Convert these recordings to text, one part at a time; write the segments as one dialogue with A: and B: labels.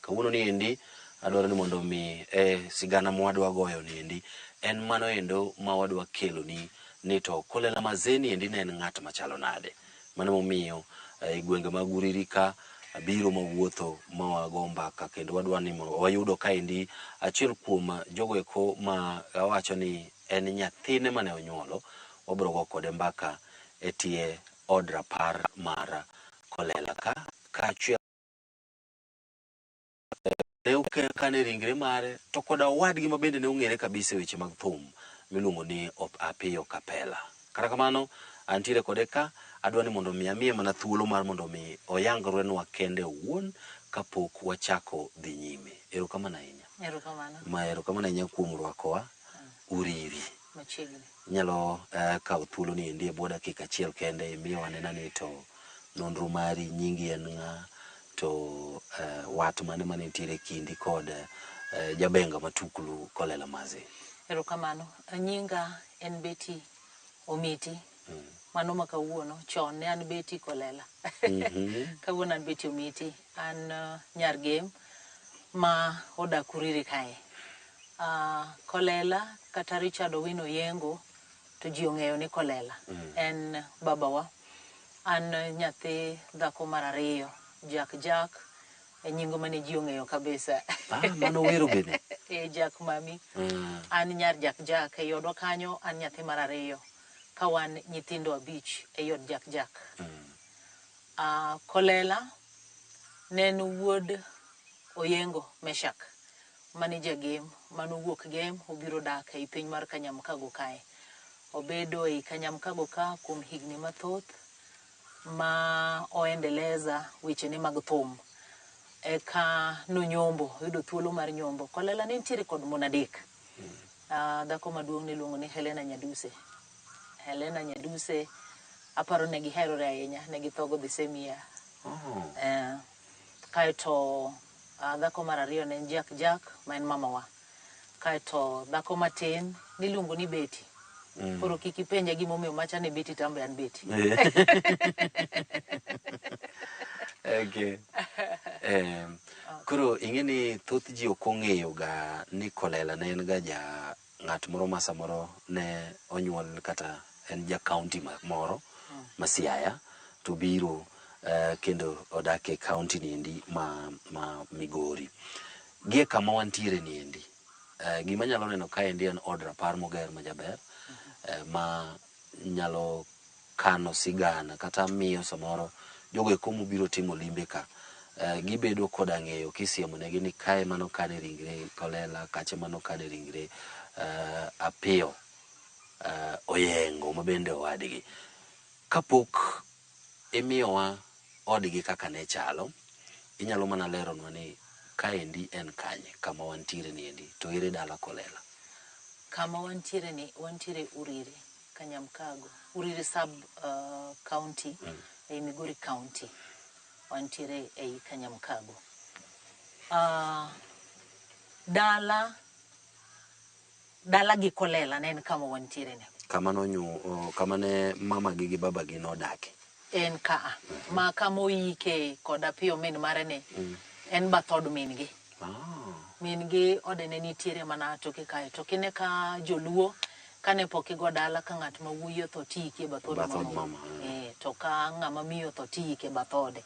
A: Kawuono ni endi adwaro ni mondo mi e sigana mwadwa goyo ni endi en mano endo ma wadwa keloni ni to Kolela Mazeni endi ne en ng'at machalo nade. Mano momiyo e gwenge mag Uriri ka biro mawuotho ma wago mbaka kendo wadwa ni mondo wayudo kaendi achiel kuom jogo eko ma awacho ni en nyathine mane onyuolo, wabiro go kode mbaka e tie od rapar mar Kolela ka kaachiel ne okane ringre mare to koda owadgi ma bende ne ong'ere kabisa e weche mag thum miluongo ni Apiyo Kapela. Kata kamano, antiere kode ka, adwa ni mondo mi amiye mana thuolo mar mondo mi oyangrenwa kende owuon kapok wachako dhi nyime. Erokamano ahinya.
B: Erokamano.
A: Ma erokamano ahinya kuom rwakowa Uriri.
B: Machiegni.
A: Inyalo kawo thuolo ni endi e bwo dakika achiel kende imiyo anena ni to nonro mari, nyingi en ng'a, to wat mane mane nitiere e kindi kod jabenga matuklu Kolela Maze.
B: Erokamano. Nyinga en Betty Omiti. Mano ma kawuono. Chon ne an Betty Kolela. Kawuono an Betty Omiti. An nyar Gem ma odak Uriri kae. Kolela kata Richard Owino Oyengo to ji ong'eyo ni Kolela. En babawa. An nyathi dhako mar ariyo. Jack Jack e nying mane ji ong'eyo kabisa.
A: Ah, mano wero bende.
B: E Jack mami. An nyar Jack Jack. E odwa kanyo an nyathi mar ariyo. Ka wan nyithindo abich e od Jack Jack. Kolela ne en wuod Oyengo Meshak mane jagem manowuok Gem obiro dak ei piny mar Kanyamkago kae. Obedo ei Kanyamkago ka kuom higni mathoth ma oendeleza wechene mag thum. Eka nonyombo, oyudo thuolo mar nyombo. Kolela ne nitiere kod mon adek. Dhako maduong' niluongo ni Helena Nyaduse. Helena Nyaduse aparo ne giherore ahinya, ne githogo the same year.
A: Oh.
B: Kaeto dhako mar ariyo ne en Jack Jack ma en mamawa. Kaeto dhako matin niluongo ni Betty. Koro kik ipenja gimomiyo macha ne Betty to an be an Betty.
A: Okay. Koro ing'e ni thoth ji ok ong'eyo ga ni Kolela ne en ga ja ng'at moro ma samoro ne onyuol kata en ja county moro ma Siaya to biro kendo odak e county ni endi ma Migori. Gi e kama wantiere ni endi, gima anyalo neno kaendi en od rapar moger majaber ma nyalo kano sigana kata miyo samoro jogo eko mobiro timo limbe ka gibedo koda ng'eyo kisiemo negi ni kae mano kane ringre Kolela, kacha mano kane ringre Apiyo Oyengo mabende owadgi. Kapok imiyowa odgi kaka ne chalo, inyalo mana leronwa ni kaendi en kanye kama wantiere ni endi to ere dala Kolela?
B: Kama wantiere ni, wantiere Uriri, Kanyamkago. Uriri sub county ei Migori county. Wantiere ei Kanyamkago. Dala dala gi Kolela ne en kama wantiere ni.
A: Kama nonyu, kama ne mamagi gi babagi nodake.
B: En kaa. Ma kama oike kod Apiyo min mare ni en bath od min gi. Min gi ode ne nitiere mana toke kae. To kine ka joluo kane pok igo dala ka ng'at ma wuoyi otho tiike e bath od
A: Bath od
B: mama.
A: mama.
B: To ka ng'ama miyo otho tiike e bath ode.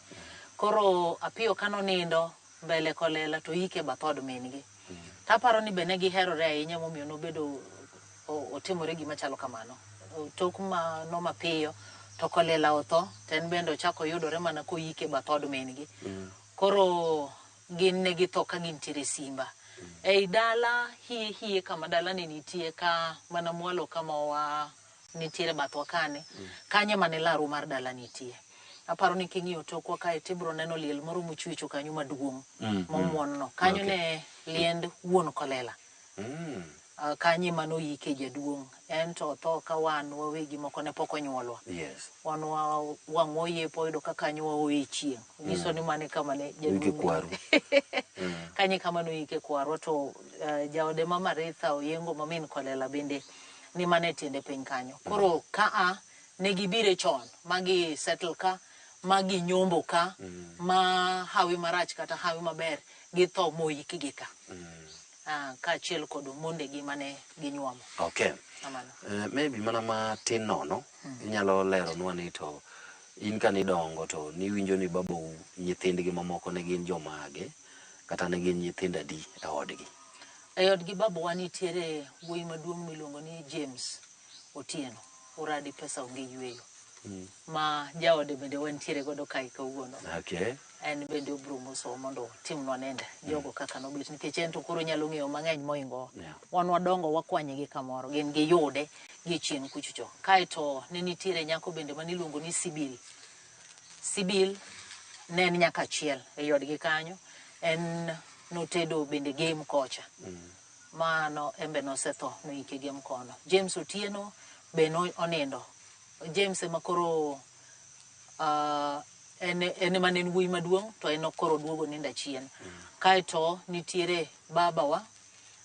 B: Koro Apiyo kanonindo mbele Kolela to oike e bath od min gi. To aparo ni be ne giherore ahinya momiyo nobedo otimore gima chalo kamano. Tok mano mapiyo to Kolela otho to en bende ochako oyudore mana koyike e bath od min gi. Koro gin ne githo ka gintiere Simba. Ei dala hie hie kama dala ne nitie ka mana mwalo kama wa nitiere bathwa kani, kanyo ema ne laru mar dala nitie. Aparo ni king'iyo tokwa kae tibiro neno liel moro mochwecho kanyo maduong' momuon no. Kanyo ne liend wuon Kolela. Kanyo ema noyike jaduong'. En to otho ka wan wawegi moko ne pok onyuolwa. Wan wang'wa oyepo oyudo ka kanyo waoye chieng'. Nyiso ni mano e kama ne
A: Oike
B: jaduong'
A: kwaru.
B: Kanyo e kama noyike kwarwa to jaode ma Maritha Oyengo ma min Kolela bende ni mana e tiende piny kanyo. Koro ka a ne gibire chon ma gi settle ka ma ginyombo ka ma hawi marach kata hawi maber githo moikgi ka. Kaachiel kod mondegi mane ginyuomo.
A: Okay.
B: Kamano.
A: Maybe mana matin nono, inyalo leronwa ni to in ka nidongo to niwinjo ni babau nyithindgi mamoko ne gin jomage kata ne gin nyithindo adi e odgi?
B: E odgi babawa nitiere wuoyi maduong' miluongo ni James Otieno, Uradi pesa onge yueyo. Ma jaode bende wantiere godo kae kawuono.
A: Okay.
B: En bende obiro mosowa mondo otimnwa nende jogo kaka nobet nikech en to koro onyalo ng'eyo mang'eny mohingo. Wan wadongo wakwanye gi kamoro, gin giyude gi chien kuchocho. Kaeto ne nitiere nyako bende maniluongo ni Sibyl. Sibyl ne en nyaka achiel e odgi kanyo. En notedo bende game kocha. Mano en be nosetho noike game kono. James Otieno be no onindo. James ema koro en ema ne en wuoyi maduong' to en koro oduogo nindo achien. Kaeto nitiere babawa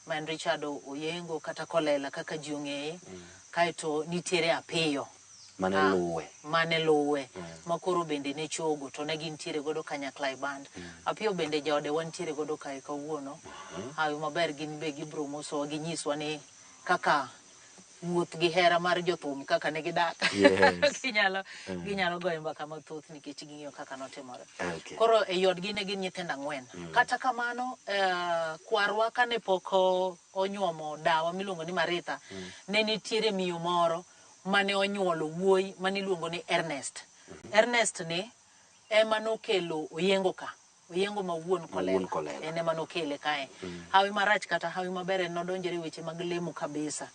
B: ma en Richard Oyengo kata Kolela kaka ji ong'eye. Kaeto nitiere Apiyo.
A: Mane luwe.
B: Mane luwe. Ma koro bende ne chogo to ne gintiere godo kanyakla e band. Apiyo bende jaode wantiere godo kae kawuono. Hawi maber gin be gibiro mosowa ginyiswa ni kaka wuoth gi hera mar jothum kaka ne gidak.
A: Yes.
B: Ginyalo goyo mbaka mathoth nikech ging'eyo kaka notimore.
A: Okay.
B: Koro e odgi ne gin nyithindo ang'wen. Kata kamano, kwarwa kane pok onyuomo dawa miluongo ni Maritha, ne nitiere miyo moro mane onyuolo wuoyi mane iluongo ni Ernest. Ernest ni ema nokelo Oyengo ka. Oyengo ma wuon
A: Kolela.
B: Kolela. En ema nokele kae. Hawi marach kata hawi maber en nodonjore e weche mag lemo kabisa.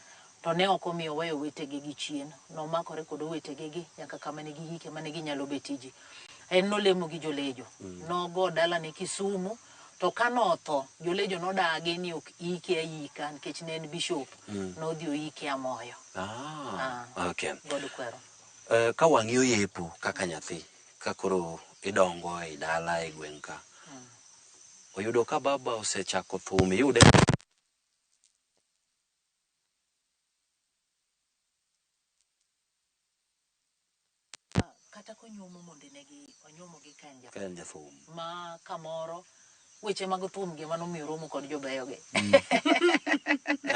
B: To ne ok omiyo weyo owetege gi chien. Nomakore kod owetege gi nyaka kama ne gigike mane ginyalo betie ji. En nolemo gi jolejo. Nogo dalane Kisumu. To kanotho, jolejo nodagi ni ok ike ayika nikech ne en bishop. Nodhi oike Amoyo.
A: Okay.
B: God kwero.
A: Ka wang'i oyepo kaka nyathi, ka koro idongo e dala e gweng' ka. Oyudo ka baba osechako thum, iyude
B: Kata konyuomo mondene gi onyuomo gi ka en
A: ka en jathum.
B: Ma kamoro weche mag thum gi ema nomiyo romo kod jobeyo gi.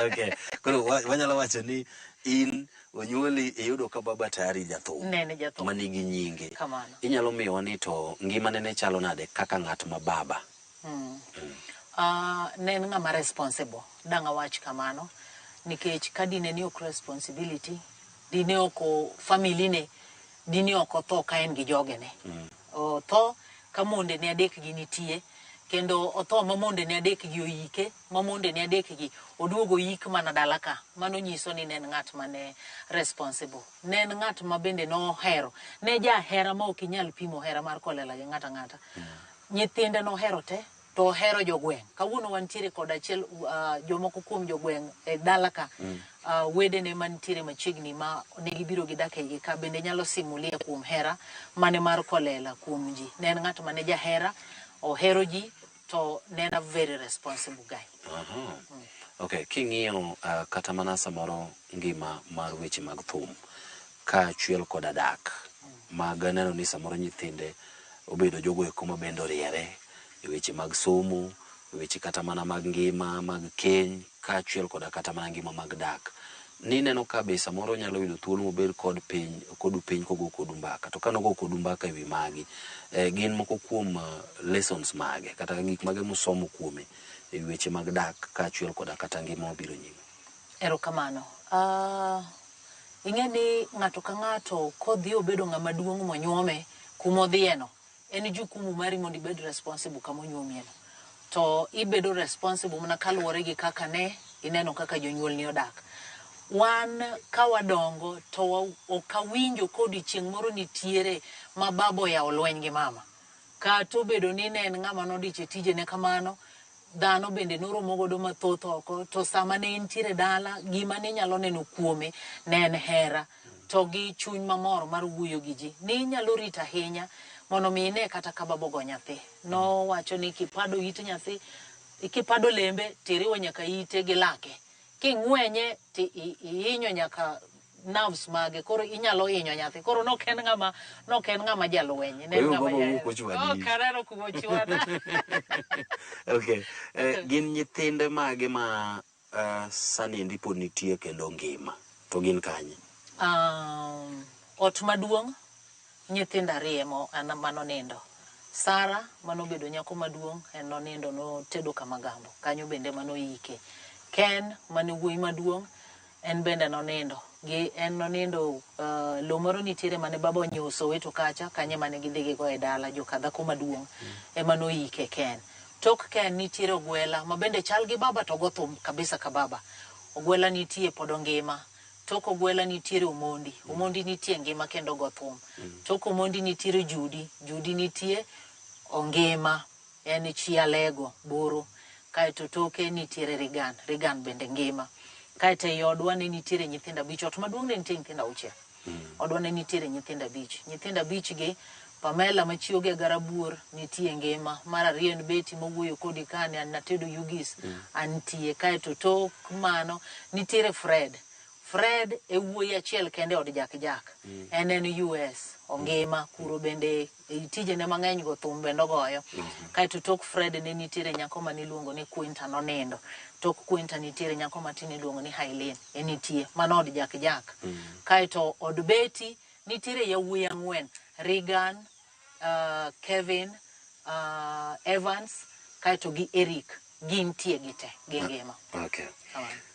A: Okay. Koro wanyalo wacho ni in onyuoli iyudo ka baba tayari jathum.
B: Nene jathum.
A: Manigi nyinge.
B: Kamano.
A: Inyalo miyowa ni to ngimane ne chalo nade kaka ng'at ma baba?
B: Ne en ng'ama responsible, dang' awach kamano. Nikech ka dine ni ok responsibility, dine ok family ne, dine ok otho ka en gi jogene. Otho ka mondene adek gi nitie, kendo otho ma mondene adek gi oike, ma mondene adek gi oduogo oyik mana dala ka. Mano nyiso ni ne en ng'at mane responsible. Ne en ng'at ma bende nohero. Ne jahera ma ok inyal pimo hera mar Kolela gi ng'ato ang'ata. Nyithinde nohero te, to ohero jogweng'. Kawuono wantiere kod achiel jomoko kuom jogweng' e dala ka. Wedene mantiere machiegni ma ne gibiro gidak e iye ka bende nyalo simulia kuom hera mane mar Kolela kuom ji. Ne en ng'at mane jahera, ohero ji, to ne en a very responsible guy.
A: Okay, king'iyo kata mana samoro ngima mar weche mag thum kaachiel koda dak mag neno ni samoro nyithinde obedo jogo eko ma bende oriere e weche mag somo, e weche kata mana mag ngima mag keny kaachiel koda kata mana ngima mag dak. Nineno ka be samoro onyalo yudo thuolo mobed kod piny kodu piny kogo kodu mbaka. To kanogo kodu mbaka ewi magi, gin moko kuom lessons mage kata gik mage musomo kuome e weche mag dak kaachiel koda kata ngima mabiro nyime.
B: Erokamano. Ing'e ni ng'ato ka ng'ato kodhi obedo ng'ama duong' monyuome kumodhiye no, en jukumu mari mondo ibed responsible kama onyuomie no. To ibedo responsible mana kaluwore gi kaka ne ineno kaka jonyuolni odak. Wan ka wadongo to ok awinjo ka odiochieng' moro nitiere ma baba oyawo lweny gi mama. Kata obedo ni ne en ng'ama nodich e tijene kamano, dhano bende noromo godo mathoth oko, to sama ne entiere dala, gima ne inyalo neno kuome ne en hera to gi chuny mamor mar wuoyo gi ji. Ne inyalo rito ahinya mondo mi ine kata ka baba ogo nyathi. Nowacho ni kipado it nyathi, kipado lembe tiriwo nyaka ite gi lake. King'wenye to ihinyo nyaka nerves mage koro inyalo hinyo nyathi. Koro nok en ng'ama nok en ng'ama jalweny. Ne en
A: Kwa hiyo
B: ng'ama
A: baba
B: jahera.
A: wuok ochwadi.
B: Ok aneno kuma ochwada.
A: Okay. Gin nyithinde mage ma sani endi pod nitie kendo ngima to gin kanye?
B: Ot maduong' nyithindo ariyo ema manonindo. Sara manobedo nyako maduong' en nonindo notedo Kamagambo kanyo bende manoike. Ken mane wuoyi maduong' en bende nonindo gi en nonindo lo moro nitiere mane baba onyiewo Soweto kacha kanye mane gidhi gigo e dala joka dhako maduong' ema noike Ken. Tok Ken nitiere Ogwela ma bende chal gi baba to go thum kabisa ka baba. Ogwela nitie pod ongima. Tok Ogwela nitiere Omondi. Omondi nitie ngima kendo go thum. Tok Omondi nitiere Judy. Judy nitie ongima. En chi Alego Buru. Kaeto toke nitiere Regan. Regan bende ngima. Kaeto ei odwa ne nitiere nyithindo abich. Ot maduong' ne nitie nyithindo auchiel. Odwa ne nitiere nyithindo abich. Nyithindo abich gi Pamela machioge Garabuor nitie ngima. Mar ariyo en Betty mawuoyo kodi kani an natedo Yugis antie. Kaeto tok mano nitiere Fred. Fred e wuoyi achiel kende e od Jack Jack. En en US ongima kuro bende e tijene mang'eny go thum bende ogoyo. Kaeto tok Fred ne nitiere nyako mane iluongo ni Quinta nonindo. Tok Quinta nitiere nyako matin iluongo ni Hailin en nitie. Mano od Jack Jack. Kaeto od Betty nitiere yawuoyi ang'wen. Regan, Kevin, Evans, kaeto gi Eric gintie gite gingima.
A: Okay.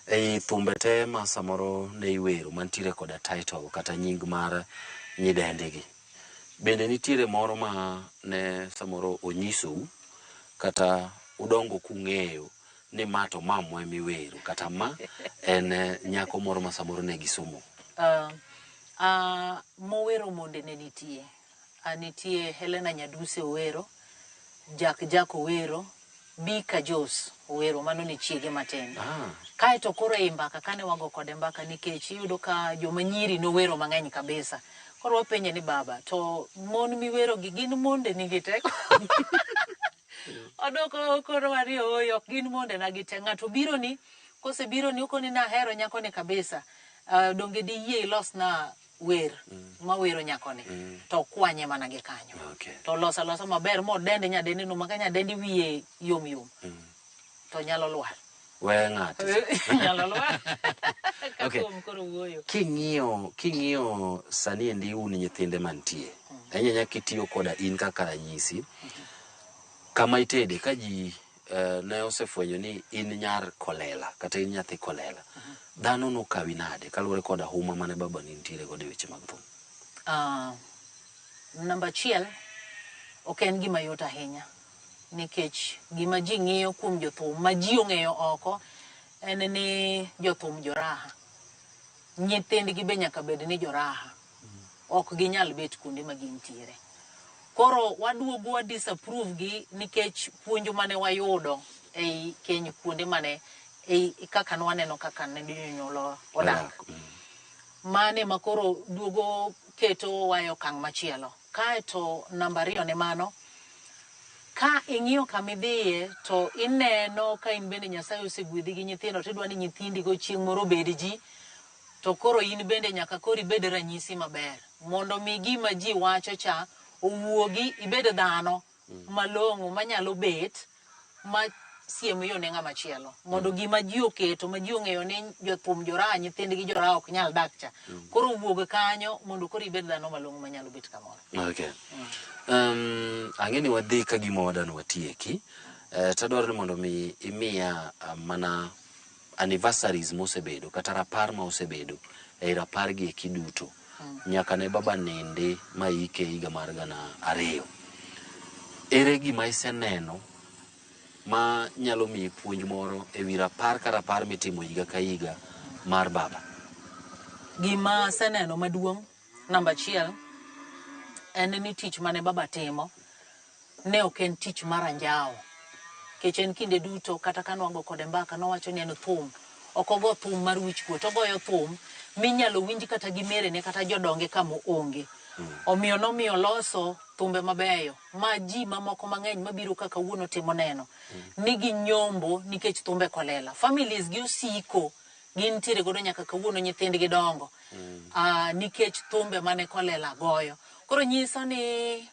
A: Ei thumbe te ma samoro ne iwero mantiere koda title kata nying mar nyidendigi. Bende nitiere moro ma ne samoro onyisou kata udongo kung'eyo ni ma to mamwa emiwero kata ma en nyako moro ma samoro ne gisomo.
B: Mowero monde ne nitie. Nitie Helena Nyaduse owero, Jack Jack owero, Bika Jos owero, mano ne chiege matin. Kaeto koro ei mbaka kane wago kode mbaka nikech iyudo ka joma nyiri nowero mang'eny kabisa. Koro wapenje ni baba, to mon miwero gi gin monde nigi teko? Odwoko koro wani ooyo ok gin monde na gi te. Ng'ato biro ni, kosebiro ni okoni nahero nyako ni kabisa. Donge diyie ilosna wer mawero nyakoni to kwanye mana gi kanyo. To loso alosa maber modende nyadendi no maka nyadendi wiye yom yom to nyalo lwar.
A: We ng'ato.
B: Nyalo lwar. Ka
A: Okay.
B: thum koro wuoyo.
A: King'iyo sani endi un nyithinde mantie. Ahinya ahinya kitiyo koda in kaka ranyisi. Kama itede ka ji ne osefwenyo ni in nyar Kolela kata in nyathi Kolela. Dhano nokawi nade kaluwore koda huma mane baba ni nitiere godo e weche mag thum?
B: Namba achiel, ok en gima yot ahinya nikech gima ji ng'iyo kuom jothum ma ji ong'eyo oko en ni jothum joraha. Nyithindgi be nyaka bed ni joraha. Ok ginyal bet kuonde ma gintiere. Koro waduogo wa disapprove gi nikech puonj mane wayudo ei keny kuonde mane ei kaka nwaneno kaka ne jonyuolwa odak. Mane ma koro duogo keto wa e okang' machielo. Kaeto namba ariyo ne mano, ka ing'iyo kama idhiye to ineno ka in bende Nyasaye osegwedhi gi nyithindo tidwa ni nyithindigo chieng' moro obed ji, to koro in bende nyaka koro ibed ranyisi maber mondo mi gima ji wacho cha owuogi ibed dhano malong'o manyalo bet ma siem yo ne ng'ama chielo mondo gima ji oketo ma ji ong'eyo ni jothum joraha nyithindgi joraha ok nyal dak cha koro wuog kanyo mondo koro ibed dhano malong'o manyalo bet kamoro.
A: Okay. Ang'e ni wadhi ka gima wadwa ni watieki. Tadwaro ni mondo mi imiya mana anniversaries mosebedo kata rapar ma osebedo ei rapar gi eki duto nyaka ne baba nindi ma ike higa mar 2000. Ere gima iseneno ma nyalo miyi puonj moro e wi rapar ka rapar mitimo higa ka higa mar baba?
B: Gima aseneno maduong' namba achiel en ni tich mane baba timo ne ok en tich mar anjawo. Nikech en kinde duto kata ka nwago kode mbaka nowacho ni en thum. Ok ogo thum mar wich kuot, ogoyo thum minyalo winj kata gi merene kata jodonge kama oonge. Omiyo nomiyo loso thumbe mabeyo ma ji mamoko mang'eny mabiro ka kawuono timo neno ni ginyombo nikech thumbe Kolela. Families gi osiko Gintiere godo nyaka kawuono nyithindgi dongo. Nikech thumbe mane Kolela goyo. Koro nyiso ni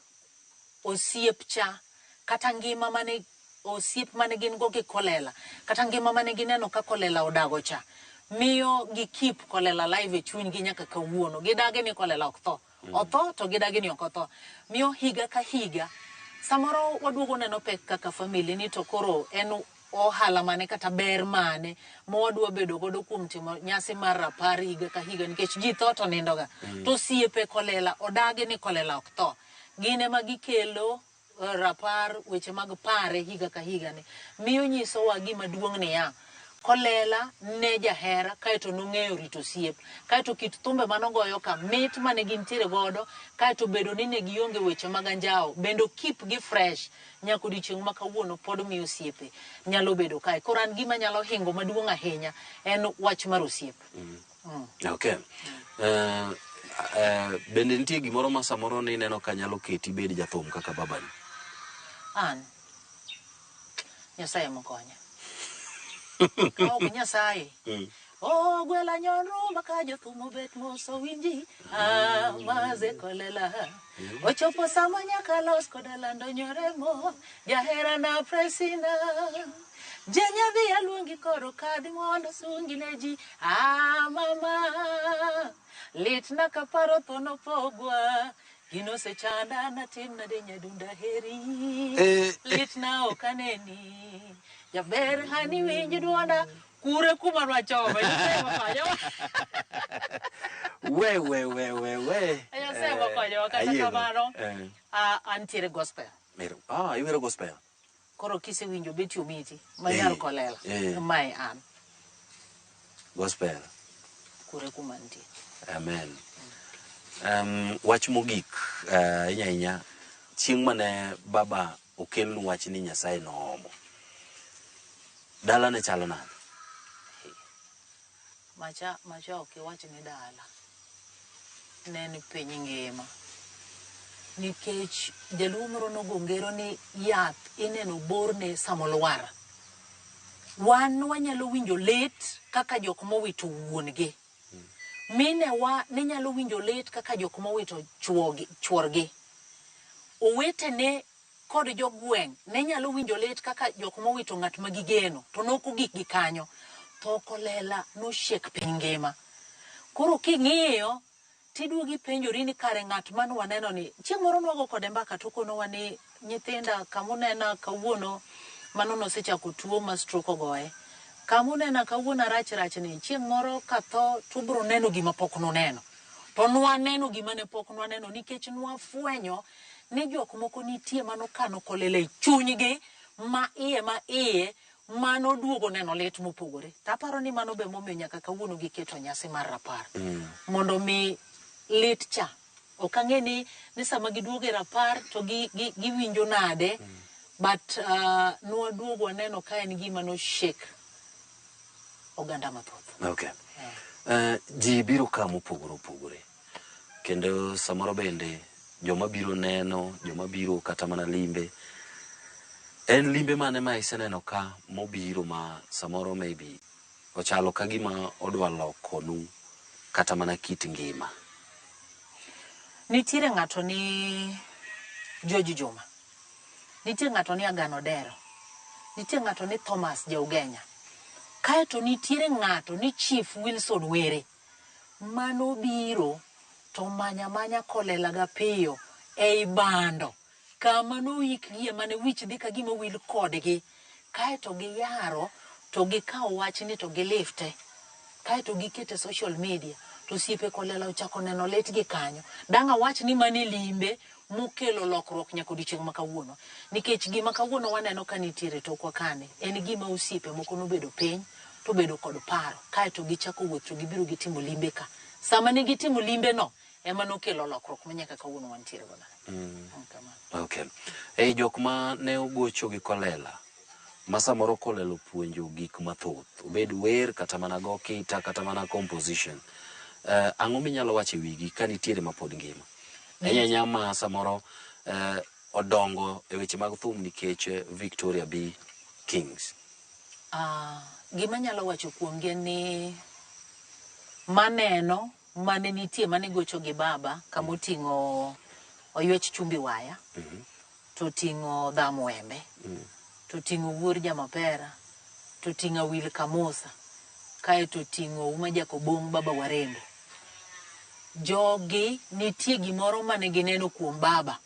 B: osiep cha kata ngima mane osiep mane gin go gi Kolela kata ngima mane gineno ka Kolela odago cha miyo gi keep Kolela alive e chunygi nyaka kawuono. Gidagi ni Kolela ok tho. Otho to gidagi ni ok otho. Miyo higa ka higa samoro waduogo neno pek kaka family ni to koro en ohala mane kata ber mane ma wadwa bedo godo kuom timo nyasi mar rapar higa ka higa nikech ji tho to nindoga. To osiepe Kolela odagi ni Kolela ok tho. Gin ema gikelo rapar weche mag pare higa ka higa ni. Miyo nyisowa gima duong' niya, Kolela ne jahera kaeto nong'eyo rito osiep. Kaeto kit thumbe manogoyo ka, mit mane gintiere godo, kaeto bedo ni ne gionge weche mag anjawo, bende o keep gi fresh nyaka odiochieng' ma kawuono pod miyo osiepe nyalo bedo kae. Koro an gima nyalo hingo maduong' ahinya en wach mar osiep.
A: Okay. Bende nitie gimoro ma samoro nineno ka nyalo keti ibed jathum kaka babani?
B: An? Nyasaye mokonya. Ka ok Nyasaye. Oh, gwela nyon rumba ka jothum obet mos owinji. Ah, maze kolela. Ochopo sama nyaka los koda lando nyoremo. Jahera na presina. Jenyadhi aluongi koro kadhi mondo sungi ne ji. Ah, mama. Litna kaparo tho nopogwa. Gino osechanda natim nade nyadunda heri. Litna ok aneni. Jaber hani winj duonda. Kure kuma nwachome. Nyasaye mokonyowa.
A: We we we we we.
B: Nyasaye mokonyowa kata
A: Ayiego.
B: kamano. Antiere gospel.
A: Mero. Ah, iwero gospel.
B: Koro kisewinjo Betty Omiti, manyar Kolela, mae an.
A: Gospel.
B: Kure kuma nitie.
A: Amen. Wach mogik ahinya ahinya chieng' mane baba okelnu wach ni Nyasaye noomo. Dala ne chalo nade?
B: Macha, macha ok iwach ni dala. Ne en piny ngima. Nikech jaluo moro nogo ngero ni yath ineno borne sama olwar. Wan wanyalo winjo lit kaka jok mowito wuon gi. Minewa ne nyalo winjo lit kaka jok mowito chuogi, chuorgi. Owetene kod jogweng' ne nyalo winjo lit kaka jok mowito ng'at ma gigeno to nok ogik gi kanyo. Tho Kolela noshake piny ngima. Koro king'iyo tiduogo ipenjori ni kare ng'at mane waneno ni chieng' moro nwago kode mbaka to okonowa ni nyithinda kamunena kawuono mano nosechako tuo ma stroke ogoye. Kamunena kawuono arach rach ni chieng' moro katho to ubiro neno gima pok nuneno. To nwaneno gima ne pok nwaneno nikech nwafwenyo ni jok moko nitie manokano Kolela e chunygi ma iye ma iye manoduogo neno lit mopogore. To aparo ni mano be momiyo nyaka kawuono giketo nyasi mar rapar. Mondo mi lit cha. Ok ang'e ni, ni sama giduogo e rapar to gi, gi, giwinjo nade. But nwaduogo waneno ka en gima no shake oganda mathoth.
A: Okay. Ji biro ka mopogore opogore. Kendo samoro bende joma biro neno, joma biro kata mana limbe. En limbe mane ma iseneno ka mobiro ma samoro maybe ochalo ka gima odwa lokonu kata mana kit ngima?
B: Nitiere ng'ato ni George Juma. Nitie ng'ato ni Agano Odero. Nitie ng'ato ni Thomas Jaugenya. Kaeto nitiere ng'ato ni Chief Wilson Were. Manobiro to manya manya Kolela gapiyo ei bando kama noikgie mane wich dhi ka gima wil kodgi. Kaeto giyaro to gikawo wachni to gilifte. Kaeto gikete social media to osiepe Kolela ochako neno lit gi kanyo. Dang' awach ni mano e limbe mokelo lokruok nyaka odiochieng' ma kawuono. Nikech gima kawuono waneno ka nitiere tokwa kani en gima osiepe moko nobedo piny to obedo kod paro kaeto gichako wuoth to gibiro gitimo limbe ka. Sama ne gitimo limbe no ema nokelo lokruok ma nyaka kawuono wantiere godo. Kamano.
A: Okay. Ei jok ma ne ogocho gi Kolela, ma samoro Kolela opuonjo gik mathoth, obed wer kata mana go kita kata mana composition. Ang'o minyalo wacho e wigi ka nitiere ma pod ngima? Ahinya ahinya ma samoro odongo e weche mag thum nikech Victoria B. Kings.
B: Gima anyalo wacho kuomgi en ni Maneno mane nitie mane gocho gi baba kama oting'o oywech chumbi waya to oting'o dham wembe to oting'o wuor jamapera to oting'o awil kamusa kaeto oting'o uma jakobong' baba warembo. Jogi nitie gimoro mane gineno kuom baba.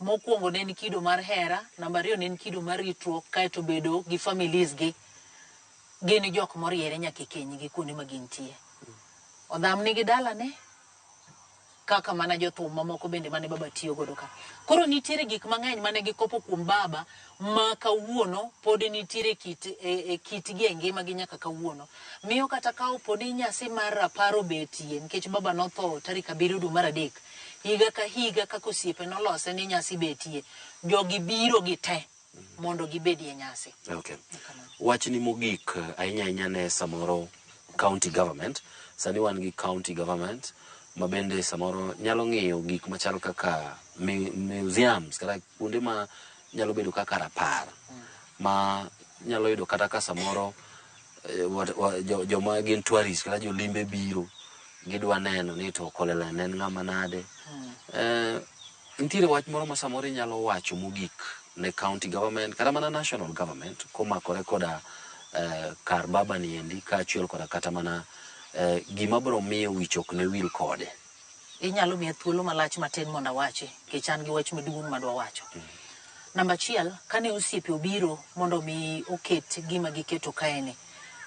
B: Mokwongo ne en kido mar hera, namba ariyo ne en kido mar ritruok kaeto bedo gi families gi. Gin jok moriere nyaka e kenygi kuonde ma gintie. Odham nigi dalane kaka mana jothum mamoko bende mane baba tiyo godo ka. Koro nitiere gik mang'eny mane gikopo kuom baba ma kawuono pod nitiere kit, e, e kitgi e ngimagi nyaka kawuono. Miyo kata ka opo ni nyasi mar rapar obetie nikech baba notho tarik abiriyo dwe mar adek, higa ka higa kaka osiepe nolose ni nyasi betie, jogi biro gi te mondo gibedie nyasi.
A: Okay. Wachni mogik ahinya ahinya ne samoro county government. Sani wan gi county government ma bende samoro nyalo ng'iyo gik machal kaka museums kata kuonde ma nyalo bedo kaka rapar ma nyalo yudo kata ka samoro joma gin tourists kata jolimbe biro gidwa neno ni to Kolela ne en ng'ama nade. Nitiere wach moro ma samoro inyalo wacho mogik ne county government kata mana national government komakore koda kar baba ni endi kaachiel koda kata mana gima biro miyo wich ok ne wil kode.
B: Inyalo miya thuolo malach matin mondo awachi, nikech an gi wach maduong' madwa wacho. Namba achiel, kane osiepe obiro mondo mi oket gima giketo kaeni,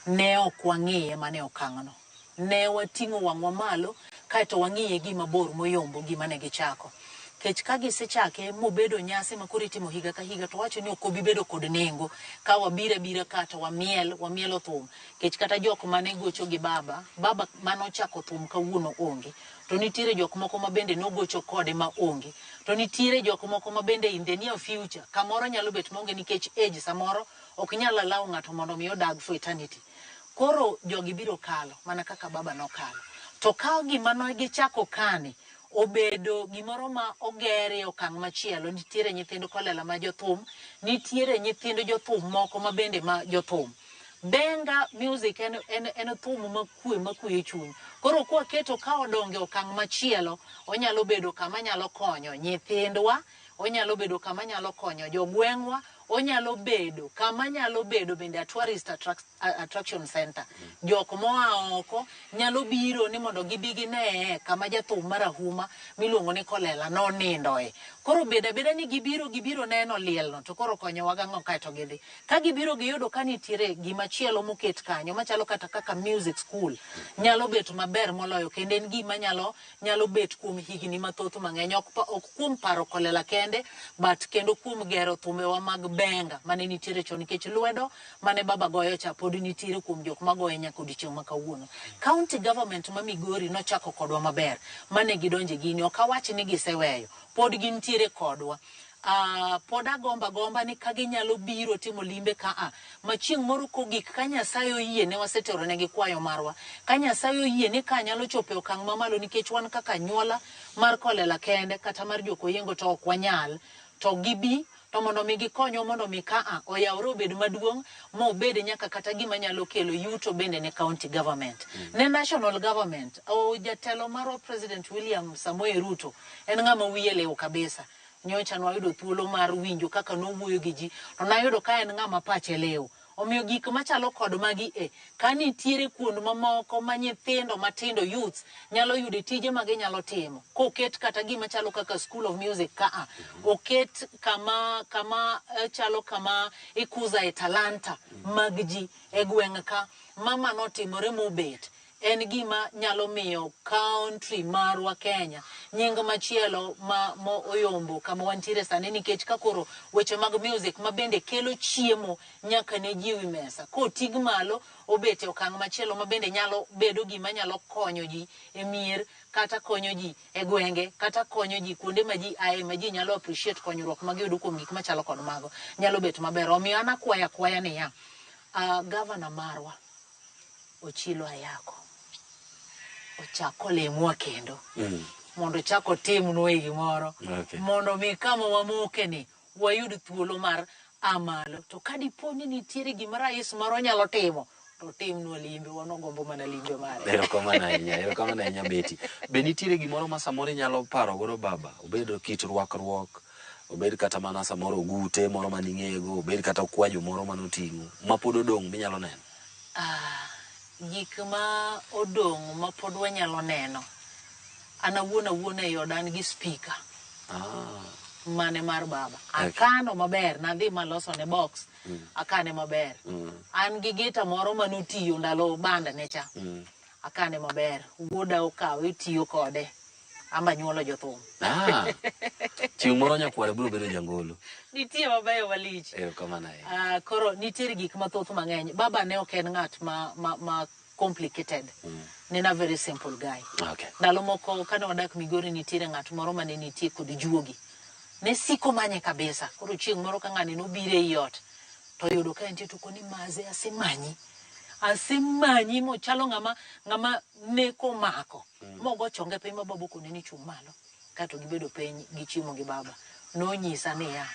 B: ne ok wang'iye mana e okang'no. Ne wating'o wang'wa malo kaeto wang'iye gima bor moyombo gima ne gichako. Kech ka gisechake mobedo nyasi ma koro itimo higa ka higa to wacho ni ok obi bedo kod nengo ka wabiro abira ka to wamiel, wamielo thum. Kech kata jok mane gocho gi baba, baba mane ochako thum kawuono onge. To nitiere jok moko ma bende nogocho kode ma onge. To nitiere jok moko ma bende in the near future kamoro nyalo bet maonge nikech age samoro ok nyal allow ng'ato mondo mi odag for eternity. Koro jogi biro kalo mana kaka baba nokalo. To ka gima ne gichako kani obedo gimoro ma oger e okang' machielo, nitiere nyithind Kolela ma jothum, nitiere nyithind jothum moko ma bende ma jothum. Benga music en, en, en thum makwe makweyo chuny. Koro kwaketo ka odongo e okang' machielo, onyalo bedo kama nyalo konyo nyithindwa, onyalo bedo kama nyalo konyo jogweng'wa, onyalo bedo kama nyalo bedo bende a tourist attraction center. Jok moa oko nyalo biro ni mondo gibi ginee kama jathum marahuma miluongo ni Kolela nonindoe. Koro bedo abeda ni gibiro gibiro neno lielno to koro konyowa gang'o kaeto gidhi. Ka gibiro giyudo ka nitiere gima chielo moket kanyo machalo kata kaka music school nyalo bet maber moloyo kendo en gima nyalo nyalo bet kuom higni mathoth mang'eny ok, ok kuom paro Kolela kende but kendo kuom gero thumbewa mag benga mane nitiere chon nikech lwedo mane baba goyo cha pod nitiere kuom jok magoye nyaka odiochieng' ma kawuono. County government ma Migori nochako kodwa maber mane gidonje gini ok awach ni giseweyo pod gintiere kodwa. Pod agombo agomba ni ka ginyalo biro timo limbe ka a ma chieng' moro kogik ka Nyasaye oyie ne wasetero negi kwayo marwa ka Nyasaye oyie ni ka nyalo chopo e okang' mamalo nikech wan kaka anyuola mar Kolela kende kata mar Jokoyengo to ok wanyal to gibi to mondo mi gikonywa mondo mi ka a oyawre obed maduong' ma obed nyaka kata gima nyalo kelo yuto bende ne county government. Ne national government, o jatelo marwa President William Samoei Ruto en ng'ama wiye liw kabisa. Nyocha nwayudo thuolo mar winjo kaka nowuoyo gi ji, to nayudo ka en ng'ama pache liw. Omiyo gik machalo kod magi e, ka nitiere kuond mamoko ma nyithindo matindo youths nyalo yude tije ma ginyalo timo, koket kata gima chalo kaka School of Music ka a, oket kama, kama chalo kama ikuza e talanta mag ji e gweng' ka, mama notimore mobet. En gima nyalo miyo country marwa Kenya nying machielo ma mo oyombo kama wantiere sani nikech ka koro weche mag music ma bende kelo chiemo nyaka ne ji ewi mesa kotig malo obet e okang' machielo ma bende nyalo bedo gima nyalo konyo ji e mier kata konyo ji e gwenge kata konyo ji kuonde ma ji aye ma ji nyalo appreciate konyruok ma giyudo kuom gik machalo kod mago nyalo bet maber. Omiyo an akwaya akwaya niya, gavana marwa Ochilo Ayako ochak olimwa kendo mondo ochak otimnwa e gimoro mondo mi kama wamoke ni wayud thuolo mar a malo. To ka dipo ni nitiere gima rais marwa nyalo timo to otimnwa limbe, wan wagombo mana limbe mare.
A: Erokamano ahinya, erokamano ahinya Betty. Be nitiere gimoro ma samoro inyalo paro godo baba? Obed kit rwakruok, obed kata mana samoro ogute moro maning'ego, obed kata okwajo moro manoting'o, ma pod odong' minyalo neno?
B: Gik ma odong' ma pod wanyalo neno, an awuon awuon ei oda an gi speaker. Mane mar baba. Akano maber, nadhi maloso ne box, akane maber. An gi gita moro manotiyo ndalo band ne cha. Akane maber. Wuoda okawe tiyo kode. Amba nyuolo jothum.
A: Chieng' moro nyakware biro bedo jangolo.
B: Nitie mabeyo malich.
A: Erokamano ahinya.
B: Koro nitiere gik mathoth mang'eny. Baba ne ok en ng'at ma complicated. Ne en a very simple guy. Ndalo moko kane wadak Migori nitiere ng'at moro mane nitie kod juogi. Ne siko manye kabisa. Koro chieng' moro ka ng'ani nobiro ei ot, to oyudo ka entie to okone maze asemanyi. Asemanyi mochalo ng'ama neko omako. Mogo chonge piny ma baba okone ni chung' malo. Kaeto gibedo piny gichiemo gi baba. Nonyisa niya,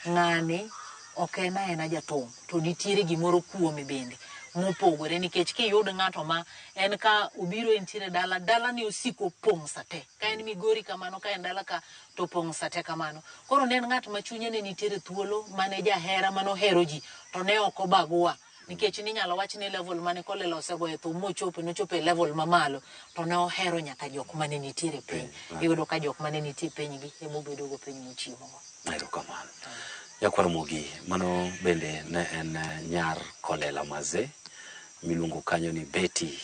B: ng'ani ok en aena jathum, to nitiere gimoro kuome bende mopogore, nikech kiyud ng'ato ma en ka obiro entiere dala, dala ni osiko pong' sate. Ka en Migori kamano, ka en dala ka to pong' sate kamano. Koro ne en ng'at ma chunye ne nitiere thuolo, mane jahera, mane ohero ji, to ne ok obagua. Nikech ninyalo wach ni level mane Kolela osegoyo thum mochopo, nochopo e level mamalo, to ne ohero nyaka jok mane nitiere piny. Iyudo ka jok mane nitie piny gi ema obedo go piny mochiemo go.
A: Erokamano. Nyakwar Mogi, mano bende ne en nyar Kolela Maze, miluongo kanyo ni Betty.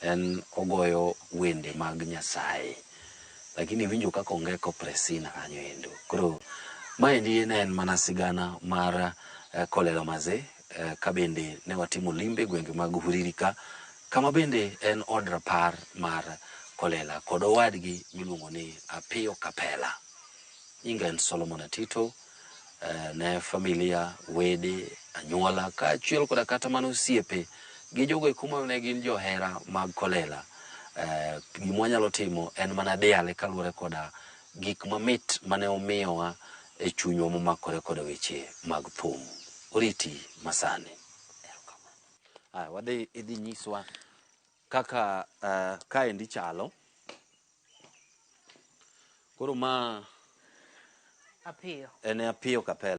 A: En ogoyo wende mag Nyasaye. Lakini iwinjo kaka ongeko Presina kanyo endo. Koro maendi ne en mana sigana mar Kolela Maze, ka bende ne watimo limbe gwenge mag Uriri ka, kama bende en od rapar mar Kolela kod owadgi miluongo ni Apiyo Kapela. Nyinga en Solomon Atito, ne familia, wede, anyuola, kaachiel koda kata mana osiepe gi jogo eko mane gin johera mag Kolela. Gima wanyalo timo en mana diale kaluwore koda gik mamit mane omiyowa e chunywa momakore koda weche mag thum. Oriti masani. Aya, wadhi idhi nyiswa kaka kaendi chalo. Koro ma
B: Apiyo.
A: En Apiyo Kapela.